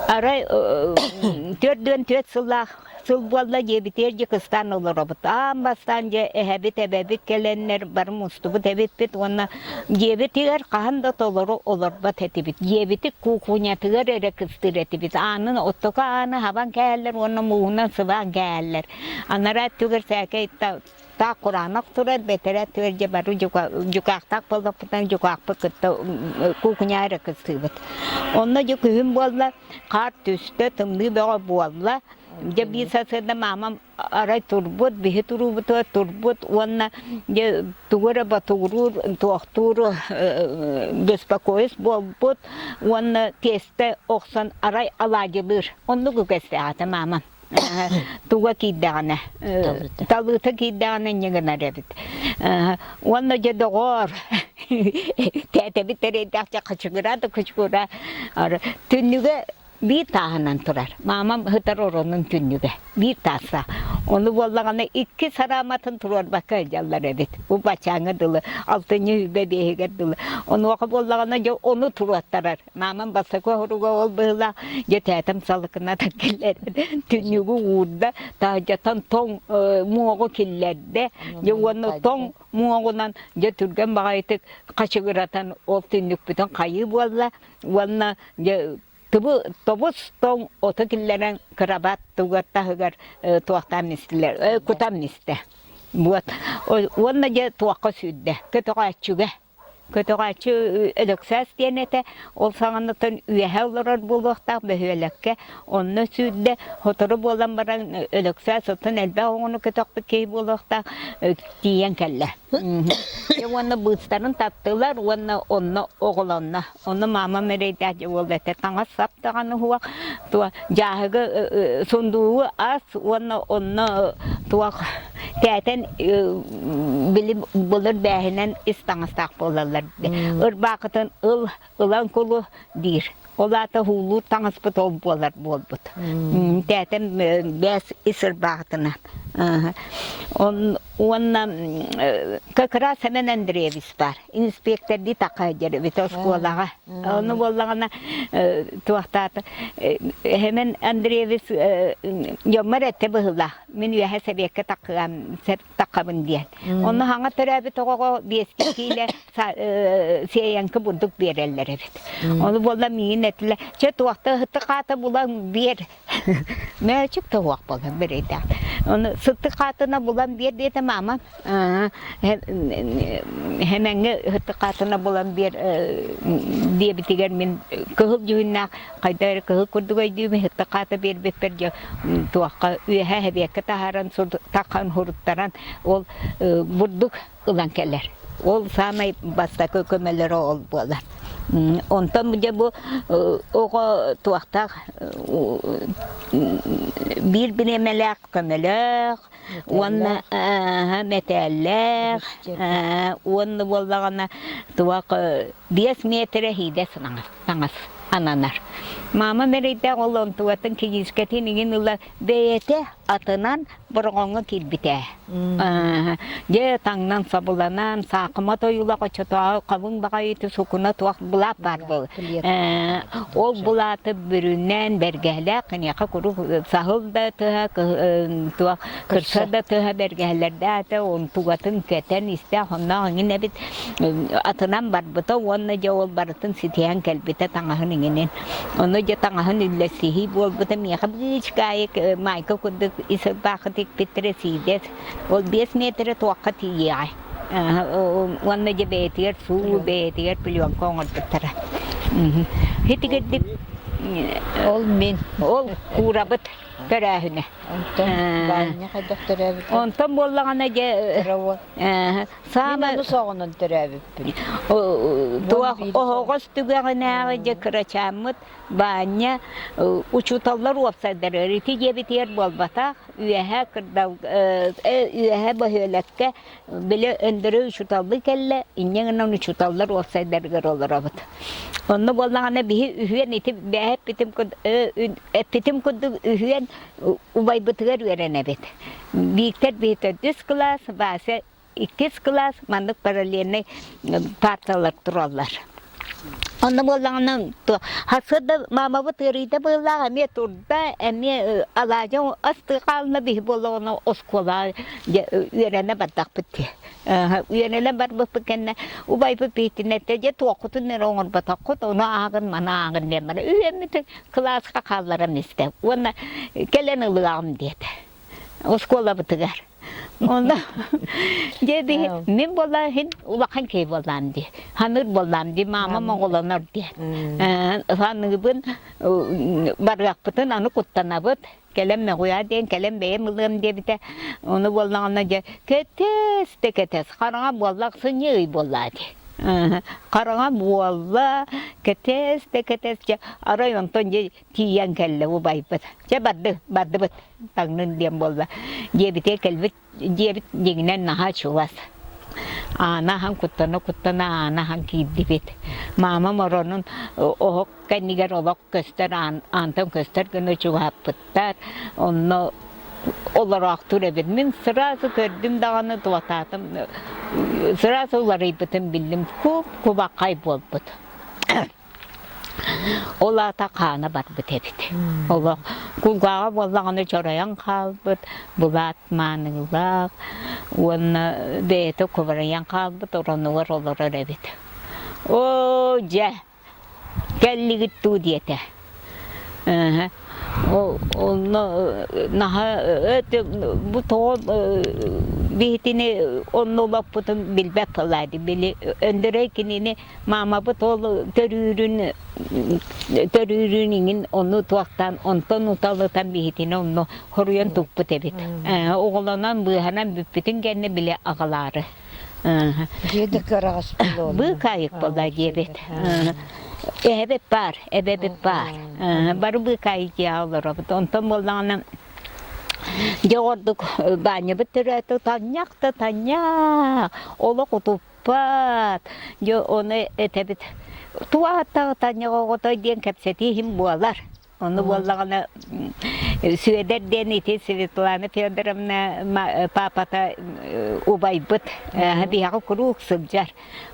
Арай 44 сыллаах сыл буолла диэбитигэр дьэ кыстаан олоробут. Аан бастаан дьэ эһэбит, эбэбит кэлэннэр бары мустубут эбиппит уонна дьиэбитигэр хаһан да толору олорбот этибит. Дьиэбитик куукунятыгар эрэ кыстыыр этибит. Аанын оттоку ааны хабан кээһэллэр уонна мууһунан сыбаан кээһэллэр. Анараа өттүгэр сээкэй таах кураанах турар, бэтэрээ өттүгэр дьэ бары дьукаахтаах буоллахпытына дьукаахпыт кытта куукуняа эрэ кыстыыбыт. Онно дьэ күһүн буолла, хаар түстэ, тымныы бөҕө буолла. Дьэ биир сарсыарда маамам арай турбут, биһи туруубутугар турбут уонна дьэ тугу эрэ ботугуруур, туохтуур беспокоюсь буолбут уонна тиэстэ охсон арай алаадьылыыр. Оннук үгэстээх этэ маамам. Туга киирдэҕинэ, талыыта киирдэҕинэ инньэ гынар эбит. Уонна дьэ доҕоор, тээтэбит эрэйдээх дьэ хачыгыра да хачыгыра түннүгэ биир тааһынан турар. Маамам сытар оронун түннүгэ биир таастаах. Ону буоллаҕына икки сарааматын туруорбакка сылдьаллар эбит. Бу бачааҥҥа дылы, алтынньы сүүрбэ биэһигэр дылы. Онуоха буоллаҕына дьэ ону туруоттарар. Маамам бастакы оһоруга ол быһыылаах дьэ тээтэм салыкынатан киллэрэн түннүгү уурда, таһырдьаттан тоҥ муоҕу киллэрдэ. Дьэ уонна тоҥ муоҕунан дьэ түргэн баҕайытык хачыгыратан ол түннүкпүтүн хайыы буолла уонна дьэ тыбы тобус тоҥ оту киллэрэн кырабаат тугар таһыгар туохтаан истилэр кутан истэ. Вот. Уонна дьэ туохха сүүрдэ көтөҕөөччүгэ Көтөҕөөччү Өлөксөөс диэн этэ, ол саҕанаттан үөһэ олорор буолуохтаах бөһүөлэккэ, онно сүүрдэ, сотору буолан баран Өлөксөөс оттон элбэх оҕону көтөхпүт киһи буолуохтаах тиийэн кэллэ. Уонна быыстарын таптылар уонна онно оҕолонно. Онно маамам эрэйдээх дьэ уол этэ таҥас-сап даҕаны уһуох, туох дьааһыгы сундуугу ас уонна онно туох тээтэн били былыр бээһинэн ис таҥастаах буолаллар ырбаахытын ыл ылан кулу диир ол аата һуулуур таҥаспыт ол буолар буолбут тээтэм бээс ис ырбаахытынан уонна как раз Семен Андреевич баар инспектордии таха сылдьар эбит оскуолаҕа ону буоллаҕына туохтаата Семен Андреевич дьоммор этэ быһыылаах мин үөһэ сэбиэккэ таккыам таккабын диэн. Онно хаҥа төрөөбүт оҕоҕо биэстии киилэ сиэйэҥки бурдук биэрэллэр эбит. Ону буолла миигин этилэр, чэ туохта ыһыттык хаата булан биэр. Мөөчүк да уох буолан бириэйдээх. Ону сыттык хаатына булан биэр диэтэ маамам. Хэмэҥҥэ ыһыттык хаатына булан биэр диэбитигэр мин кыһыл дьүһүннээх хайда эрэ кыһыл курдук өйдүүбүн ыһыттык хаата биэрбиппэр дьэ туохха үөһэ эбиэккэ таһааран тахан хуруттаран ол бурдук ылан кэлэр. Ол саамай бастакы көмөлөрө ол буолар. Онтон дьэ бу оҕо туохтаах биир бириэмэлээх көмөлөөх уонна мэтээллээх уонна буоллаҕына туох 5 миэтэрэ иидэс таҥас ананар. Маама эрэйдээх ол онтугатын кириискэтин иҥин ыла бэйэтэ атынан Бороҕоҥҥо киирбитэ. Дьэ таҥнан сабыланан саахыма тойуулах оччотооҕу хабыҥ баҕайыты сукуна туох былаат баар буол. Ол былааты бүрүнэн бэргэһэлээх киниэхэ куруук саһыл да тыһа туох кырса да тыһа бэргэһэлэрдээх этэ онтугатын кэтэн истээх онноох иҥин эбит атынан барбыта уонна дьэ ол барытын ситиһэн кэлбитэ таҥаһын иҥинин. Ону дьэ таҥаһын үллэстиһии буолбута миэхэ быычкаайык майка курдук. ис ырбаахы тикпиттэрэ сиидэс. Ол 5 миэтэрэ туохха тиийиэҕэй? Уонна дьэ бэйэтигэр суу, бэйэтигэр пленка оҥорбуттара. Итигирдик Ол мин. Ол куурабыт төрөөһүнэ. Онтон Баанньа хайдах төрөөбүтэ? Онтон буоллаҕына дьэ Кыра уол. саама Мин ону соҕонон төрөөбүппүн. туох оһоҕос түгэҕинээҕи дьэ кырачааммыт Баанньа учууталлар уопсайдарыгар ити диэбитигэр буолбатах, үөһэ кырдал үөһэ бөһүөлэккэ били Өндөрөй учууталлыы кэллэ, инньэ гынан учууталлар уопсайдарыгар олоробут. Онно буоллаҕына биһи үһүөн ити бэйэ эппитим эппитим курдук үһүөн убайбытыгар үөрэнэбит. Бииктэр биһи төрдүс кылаас, Вася иккис кылаас маннык параллельнай парталар тураллар. Онно буоллаҕына сарсыарда маамабыт ыарыйда быһыылаах эмиэ турда, эмиэ алаадьы астыы хаалла биһи буоллаҕына оскуолаҕа үөрэнэ бардахпыт дии. Үөрэнэ барбыппыт кэннэ убайбыт биһитинэтэ дьэ туоххутун эрэ оҥорботоххут, ону ааҕын, маны ааҕын диэн баран үһүөммүтүн кылааска хаалларан истэ. Уонна кэлэн ылыаҕым диэтэ. Оскуолабытыгар. Онно дьэ биһи мин буолла иһин улахан киһи буоллаам дии. Ханыыр буоллаам дии, маамам оҕолонор диэн. Ханыыбын барыахпытын аны куттанабыт. Кэлэн мөҕүө диэн, кэлэн бэйэм ылыам диэбитэ. Ону буоллаҕына дьэ кэтэс да кэтэс, хараҥа буолла ахсынньы ый буоллаа дии. Хараҥа буолла, кэтэс да кэтэс дьэ арай онтон дьэ тиийэн кэллэ убайбыт. Дьэ барды, бардыбыт таҥнын диэн буолла. Диэбитэ кэлбит диэбит дьиҥинэн наһаа чугас. Аана аһан куттана-куттана аана аһан киирдибит. Маамам оронун оһох кэннигэр олох көстөр аан, аантан көстөр гына чугаһаппыттар. Онно олороохтуур эбит. Мин сразу көрдүм даҕаны туотаатым, сразу уларыйбытын биллим. Куп-кубаххай буолбут. Ол аата хаана барбыт эбит. Олох кулгааҕа буоллаҕына чоройон хаалбыт, былаат мааныылаах уонна бэйэтэ кубарыйан хаалбыт оронугар олорор эбит. Оо, дьэ, кэллигит дуу диэтэ. Онно наһаа бу тоҕо биһитини онно олоппутун билбэт буолаа дии. Били Өндөрөй кинини Маамабыт ол төрүүрүн төрүүрүн иҥин ону туохтаан онтон уталытан биһитини онно хоруйан туппут эбит. Оҕолонон быыһанан бүппүтүн кэннэ били аҕалаары. Дьиэ да кыараҕас буолуо. Быыкаайык буолла диэбит. Эһэбит баар, эбэбит баар. Бары быыкаайык дьиэҕэ олоробут. Онтон буоллаҕына дьэ ордук Баанньабыт төрөөтө танньах да танньах олох утуп Паат, дьэ ону этэбит туох ааттаах оҕото диэн кэпсэтии иһин буолар. Ону буоллаҕына Сүөдэр диэн ити Светлана Федоровна паапата убайбыт биһиэхэ куруук сылдьар.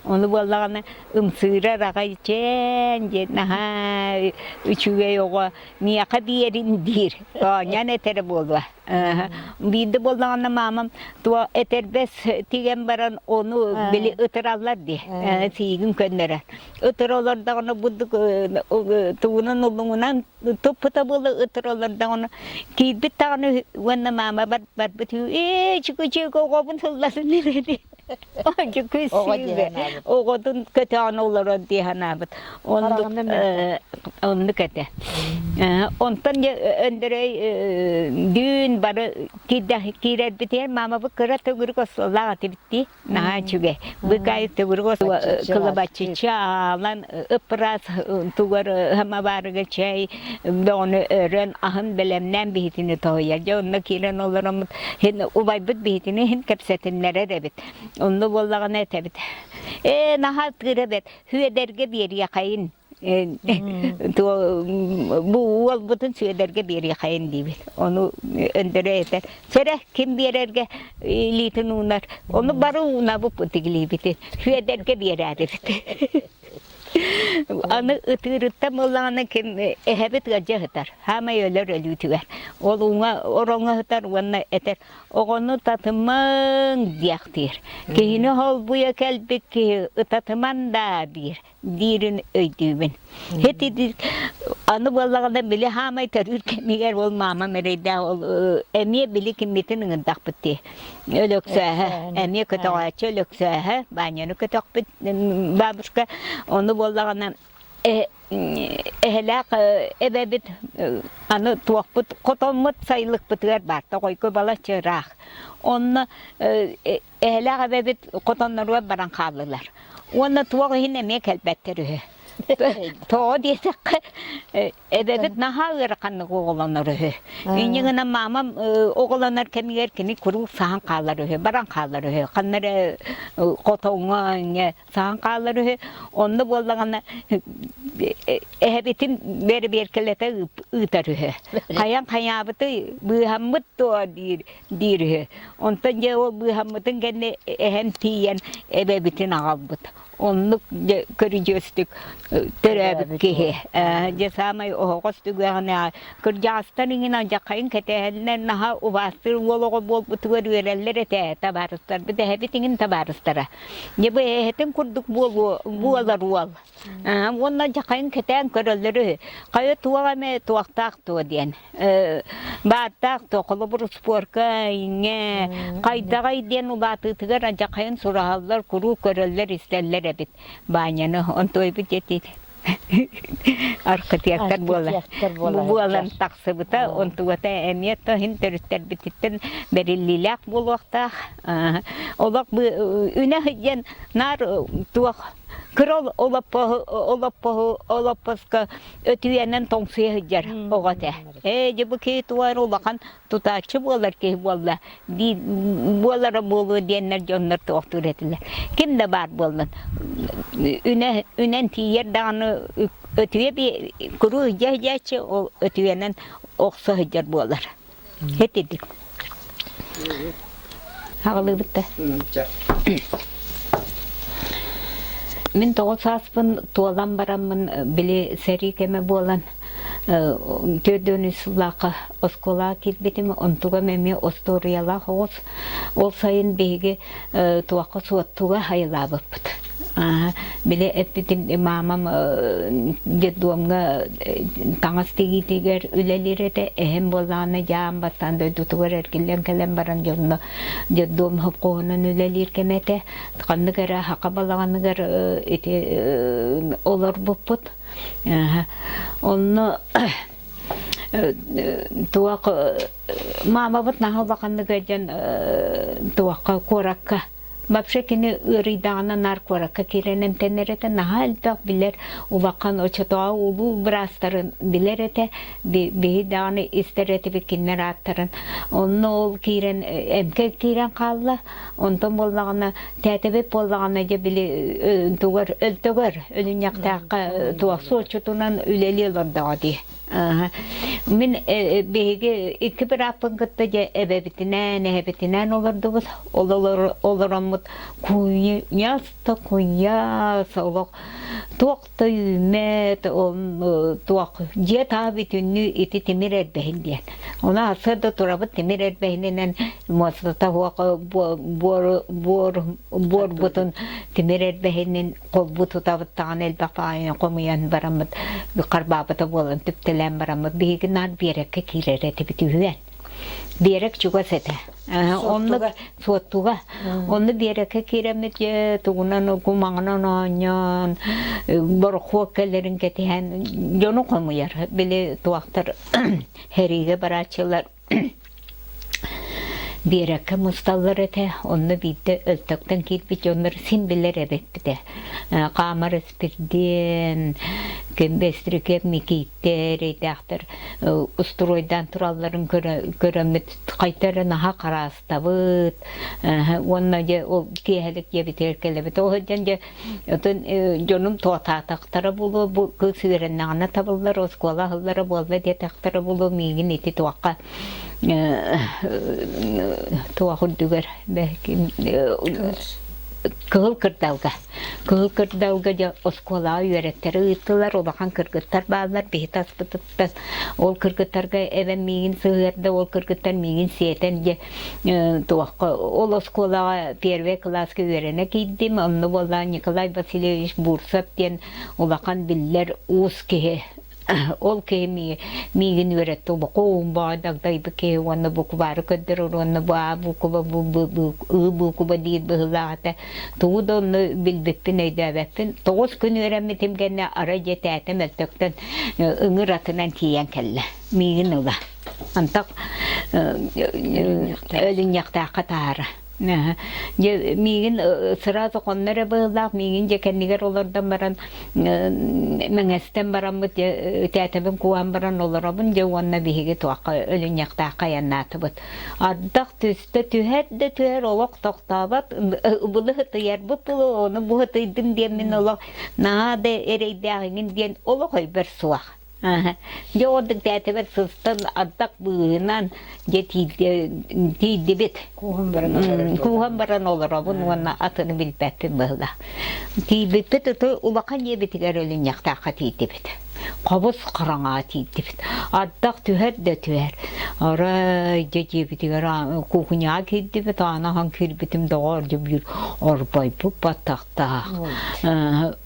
Ону буоллаҕына ымсыырар аҕай чээн диэн наһаа үчүгэй оҕо миэхэ биэрин диир. Оонньоон этэрэ буолуо. Биирдэ буоллаҕына маамам туох этэрбэс тигэн баран ону били ытыраллар дии сиигин көннөрөр. Ытыра олордоҕуна бурдук тугунан улуҥунан туппута буола ытыра олордоҕуна киирбит даҕаны уонна маама барбыт ээ чүкү-чүкү оҕобун сылласын диэри Оҕотун көтөҕөн олорор дии санаабыт. Оннук оннук этэ. Онтон Өндөрөй түүн бары киирэрбитигэр маамабыт кыра төгүрүк остуоллаах этибит дии. Наһаа үчүгэй. Быкай төгүрүк кылабаччыччы аалан ыппыраас тугар самоварыга чэй бөҕөнү өрөн аһын бэлэмнээн биһитини тоһуйар. Дьэ онно киирэн олороммут Һин убайбыт биһитини иһин кэпсэтиннэрэр эбит. Онно буоллаҕына этэбит. Ээ, наһаа ытыыр эбит. Сүөдэргэ биэриэхэйин. Бу уолбутун Сүөдэргэ биэриэхэйин диибит. Ону Өндөрө этэр. Сэрэ, ким биэрэргэ илиитин уунар. Ону бары уунабыт илиибитин. Сүөдэргэ биэрээрибит. Аны ытыырыттан буоллаҕына ким эһэбит ыалдьа сытар, хаамай өлөр өлүүтүгэр. Ол уҥа ороҥҥо сытар уонна этэр оҕону татымаҥ диэхтиир. Киһини холбуйа кэлбит киһи ытатыман даа диир. диирин өйдүүбүн. Ити аны буоллаҕына били хаамай төрүүр кэмигэр ол маамам эрэйдээх ол эмиэ били киммитин ыҥырдахпыт дии. Өлөксөөһө эмиэ көтөҕөөччү Өлөксөөһө Ваняны көтөхпүт бабушка ону буоллаҕына эһэлээх эбэбит аны туохпут хотоммут сайылыкпытыгар баар тоҕойго балачча ыраах. Онно эһэлээх эбэбит хотонноругар баран хааллылар. Уонна туох иһин эмиэ кэлбэттэр үһү. Тоҕо диэтэххэ, эбэбит наһаа ыараханнык оҕолонор үһү. Инньэ гынан маамам оҕолонор кэмигэр кини куруук саһан хаалар үһү, баран хаалар үһү. Ханна эрэ хотоҥҥо инньэ саһан хаалар үһү. Онно буоллаҕына эһэбитин бэрэбиэркэлэтэ ыытар үһү. Хайан хайаабытый, быыһаммыт дуо диир диир үһү. Онтон дьэ ол быыһаммытын кэннэ эһэм тиийэн эбэбитин аҕалбыт. Оннук дьэ көрүдьүөстүк төрөөбүт киһи. Дьэ саамай оһоҕос түгэҕинэ кырдьаҕастар иҥин алдьархайын кэтэһэллэр наһаа убаастыыр уол оҕо буолбутугар үөрэллэр этэ табаарыстарбыт эһэбит иҥин табаарыстара. Дьэ бу эһэтин курдук буолуо буолар уол. Уонна дьахайын кэтээн көрөллөр үһү. Хайа туох эмэ туохтаах дуо диэн. Бааттаах дуо, холобур успуорка, иҥэ, хайдаҕай диэн улаатыытыгар дьахайын сураһаллар, куруук көрөллөр-истэллэр эбит Ваняны. Онтуойбут диэтиит архитектор буолан буолан тахсыбыта. Онтугата эмиэ иһин төрүттэрбититтэн бэриллиилээх буолуохтаах. Олох үнэ сылдьан наар туох Кыра олоппоһу олоппоһу олоппоско өтүйэнэн тоҥсуйа сылдьар оҕо этэ. Ээ, дьэ бу киһи туох эрэ улахан тутааччы буолар киһи буолла дии буолара буолуо диэннэр дьоннор туохтуур этилэр. Ким да баар буоллун үнэ үнэн тиийэр даҕаны өтүйэ куруу илдьэ сылдьааччы ол өтүйэнэн охсо сылдьар буолар. Этидик. Аҕалыыбыт да. Мин тоҕо сааспын туолан бараммын били сэрии кэмэ буолан 43 сыллаахха оскуолаҕа киирбитим онтугам эмиэ остуоруйалаах оҕус ол сайын биһиги туохха суоттуга айылаабыппыт Били эппитим маамам детдомҥа таҥас тигиитигэр үлэлиир этэ. Эһэм буоллаҕына дьаам бастаан дойдутугар эргиллэн кэлэн баран дьонно детдом хопхуоһунан үлэлиир кэмэ этэ. Ханнык эрэ саха балаҕаныгар ити олорбуппут. Онно туох маамабыт наһаа улаханнык ыалдьан туохха куоракка Вообще кини ыарыйдаҕына наар куоракка киирэн эмтэнэр этэ, наһаа элбэх билэр улахан очотооҕу улуу быраастарын билэр этэ, биһи даҕаны истэр этибит кинилэр ааттарын. Онно ол киирэн эмкэ киирэн хаалла, онтон буоллаҕына тээтэбит буоллаҕына дьэ били тугар өлтөгөр өлүнньэхтээххэ туох суоччутунан үлэлии олордоҕо дии. Мин биһиги икки бырааппын кытта дьэ эбэбитинээн, эһэбитинээн олордубут. Ол олороммут куйаас да куйаас олох туох да үүммэт, туох дьиэ таа бүтүннүү ити тимир эрбэһин диэн. Ону сарсыарда турабыт тимир эрбэһининэн муостата суох буор буор буорбутун тимир эрбэһинин холбуу тутабыт даҕаны элбэх баҕайы хомуйан бараммыт харбаабыта буолан түптэлээн бараммыт биһиги наар биэрэккэ киирэр этибит үһүөн биэрэк чугас этэ онно суоттуга онно биэрэккэ киирэммит дьэ тугунан кумаҕынан оонньоон борохуок кэлэрин кэтэһэн дьону хомуйар били туохтар сэриигэ барааччылар Биэрэккэ мусталлар этэ, онно биирдэ Өлтөктөн киирбит дьоннор син билэр эбиппит ээ. Хаамар Испирдиэн, Бэстрикиэп Микииттэр, эйдээхтэр устуруойдаан туралларын көрөммүт хайта эрэ наһаа хараастабыт уонна дьэ ол киэһэлик дьиэбитигэр кэлэбит. Ол сылдьан дьэ Оттон дьонум туотаатахтара буолуо, бу кыыс үөрэннэҕинэ табыллар, оскуола аһыллара буолла диэтэхтэрэ буолуо, миигин ити туохха туох үрдүгэр кыһыл кырдалга. Кыһыл Кырдалга дьэ оскуолаҕа үөрэттэрэ ыыттылар, улахан кыргыттар бааллар, биһи таспытыттан. Ол кыргыттарга эбэм миигин сыһыарда, ол кыргыттар миигин сиэтэн дьэ туохха ол оскуолаҕа первый кылааска үөрэнэ киирдим. Онно буоллаҕа Николай Васильевич Бурцев диэн улахан биллэр уус киһи Ол киһи миигин үөрэттэ улахан баай дагдайбыт киһи уонна буквары көрдөрөр уонна бу А буукуба бу Б Ы буукуба диир быһыылаах этэ. Тугу да онно билбиппин өйдөөбөппүн. 9 күн үөрэммитим кэннэ арай дьэ тээтэм Өлтөктөн ыҥыр атынан тиийэн кэллэ. Миигин ыла. Антах Өлүнньэхтээххэ таһаара. Дьэ миигин сразу хонно эрэ быһыылаах, миигин дьэ кэннигэр олордон баран мэҥэстэн бараммыт дьэ тээтэбин кууһан баран олоробун дьэ уонна биһиги туохха өлүнньэхтээххэ айаннаатыбыт. Ардах түстэ түһэр да түһэр олох тохтообот ыбылы ытыйарбыт буолуо ону бу ытыйдым диэммин олох наһаа да эрэйдээх иҥин диэн олох өйбөр суох. Дьэ ордук тээтэбэр сыстан ардах быыһынан дьэ тиийдибит. Кууһан баран олоробун. Кууһан баран олоробун уонна атыны билбэппин быһыла. Тиийбиппит ыты улахан дьиэбитигэр өлүнньэхтээххэ тиийдибит. Хобус хараҥаҕа тиийдибит. Ардах түһэр да түһэр. Арай дьэ дьиэбитигэр кухняҕа киирдибит, аана аһан киирбитим доҕоор дьэ биир орбойбут баттахтаах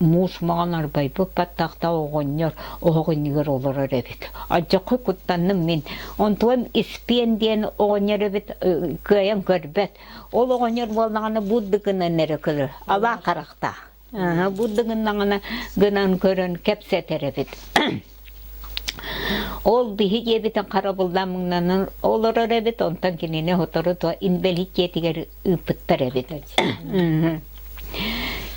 муус маҥан арбайбыт баттахтаах оҕонньор оһох иннигэр олорор эбит. Алдьархай куттанным мин. Онтуом Испиэн диэн оҕонньор эбит кыайан көрбөт. Ол оҕонньор буоллаҕына будды гынан эрэ көрөр. Алаа харахтаах. Будды гыннаҕына гынан көрөн кэпсэтэр эбит. Ол биһи диэбитин харабыллаан муҥнанан олорор эбит, онтон кинини сотору то инбэлиит дьиэтигэр ыыппыттар эбит.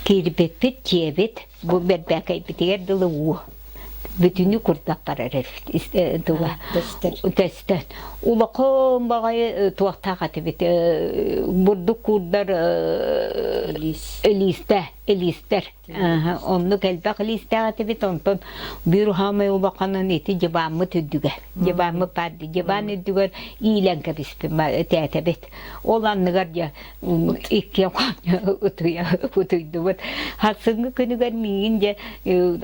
Киирбиппит дьиэбит бу бэрбээкэйбитигэр дылы уу бүтүнү курдат барар эбит туга тэстэр улахан баҕайы туохтаах этибит бурдук куурдар илиистэ илиистэр Оннук элбэх илиистээх этибит, онтон биир хаамай улаханын ити дьыбааммыт үрдүгэ. Дьыбааммыт баар дьыбаан үрдүгэр иилэн кэбиспит тээтэбит. Ол анныгар дьэ икки утуйа утуйдубут. Сарсыҥҥы күнүгэр миигин дьэ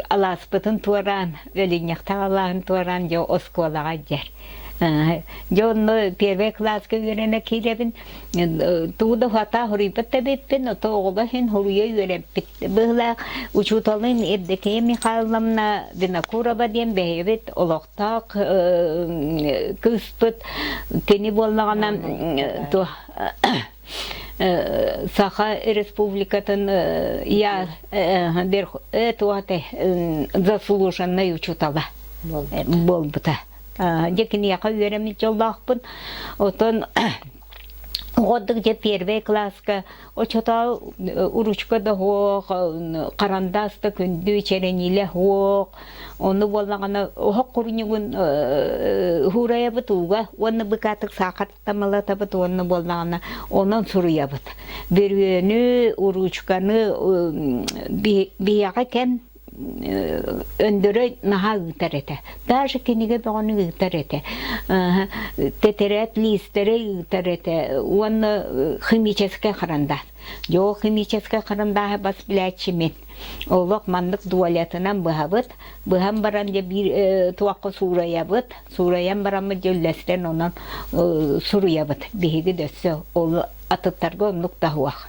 алааспытын туораан, Өлүнньэхтээх алааһын туораан дьэ оскуолаҕа дьэр. Дьэ онно первый кылааска үөрэнэ киирэбин, тугу да хата хоруйбат да эбиппин, ото оҕолор иһин хоруйа үөрэппит быһыылаах. Учууталым Евдокия Михайловна Винокурова диэн бэйэбит олохтоох кыыспыт. Кини буоллаҕына Саха Республикатын я заслуженный учуутала буолбута. Дьэ киниэхэ үөрэммит дьоллоохпун. Отон оҕодук дьэ первый класска очотоо уручка да суох, харандаас да күндү, чэрэниилэ суох. Ону буоллаҕына оһох курунньугун хуурайабыт ууга уонна быкаатык саахар тамалатабыт уонна буоллаҕына онон суруйабыт. Бүрүөнү, уруучуканы биһиэхэ кэм Өндөрөй наһаа ыытар этэ. Даже кинигэ бөҕөнү ыытар этэ. Тэтэрээт лиистэри ыытар этэ уонна химическэй харандаас. Дьэ ол химическэй харандааһы бас билээччи мин. Олох маннык дуолятынан быһабыт. Быһан баран дьэ биир туохха суурайабыт. Суурайан бараммыт дьэ үллэстэн онон суруйабыт. Биһиги да өссө ол атыттарга оннук да суох.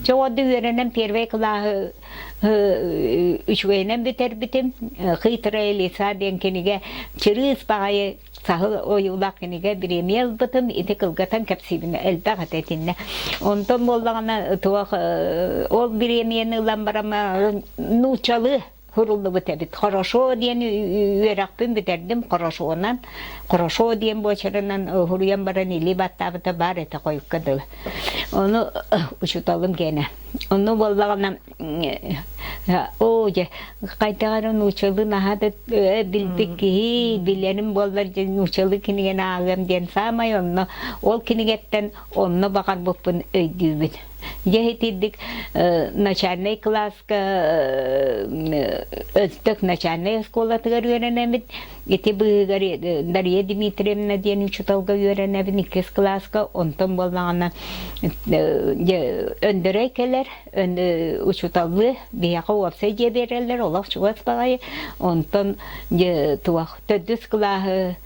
Чэ ол үөрэнэн первый кылааһы үчүгэйинэн бүтэрбитим. «Хитрая лиса» диэн кинигэ чырыыс баҕайы саһыл ойуулаах кинигэ бириэмийэ ылбытым. Ити кылгатан кэпсиибин элбэх этэ итиннэ. Онтон буоллаҕына туох ол бириэмийэни ылан баран нууччалыы суруллубут эбит. Хорошо диэн үөрэхпин бүтэрдим хорошонан. Хорошо диэн буочарынан суруйан баран илии баттаабыта баар этэ хойукка дылы. Ону учууталым киэнэ Онно буоллаҕына оо дьэ хайдах эрэ нууччалыы наһаа да билбит киһи билэрим буоллар дьэ нууччалыы кинигэни ааҕыам диэн саамай онно ол кинигэттэн онно баҕарбыппын өйдүүбүн. Дьэ итирдик начальнай кылааска Өлтөх начальнай оскуолатыгар үөрэнэбит. Ити быыһыгар Дария Дмитриевна диэн учууталга үөрэнэбин иккис кылааска. Онтон буоллаҕына Өндөрөй кэлэр, учууталлыы биһиэхэ уопсай дьиэ биэрэллэр, олох чугас баҕайы. Онтон дьэ туох төрдүс кылааһы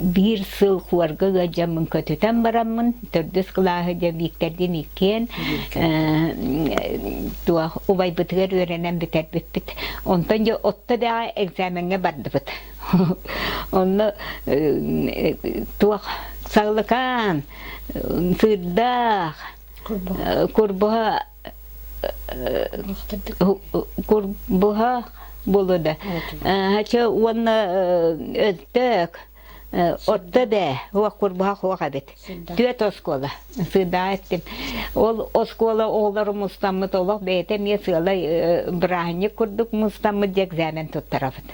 биир сыл хуорга ыалдьаммын көтүтэн бараммын төрдүс кылааһы дьэ Бииктэрдиин иккиэн туох убайбытыгар үөрэнэн бүтэрбиппит. Онтон дьэ отто дэҕэ экзамеҥҥа бардыбыт. Онно туох Саглыкаан, Сыырдаах, Курбуһа Курбуһа буолуо да чэ уонна Өлтөөк Отто бээ уох курбуһах уох эбит түөрт оскуола сыыдаа эттим ол оскуола оҕолору мустаммыт олох бэйэтэ эмиэ сыалай бырааһынньык курдук мустаммыт дьэ экзамен туттарабыт.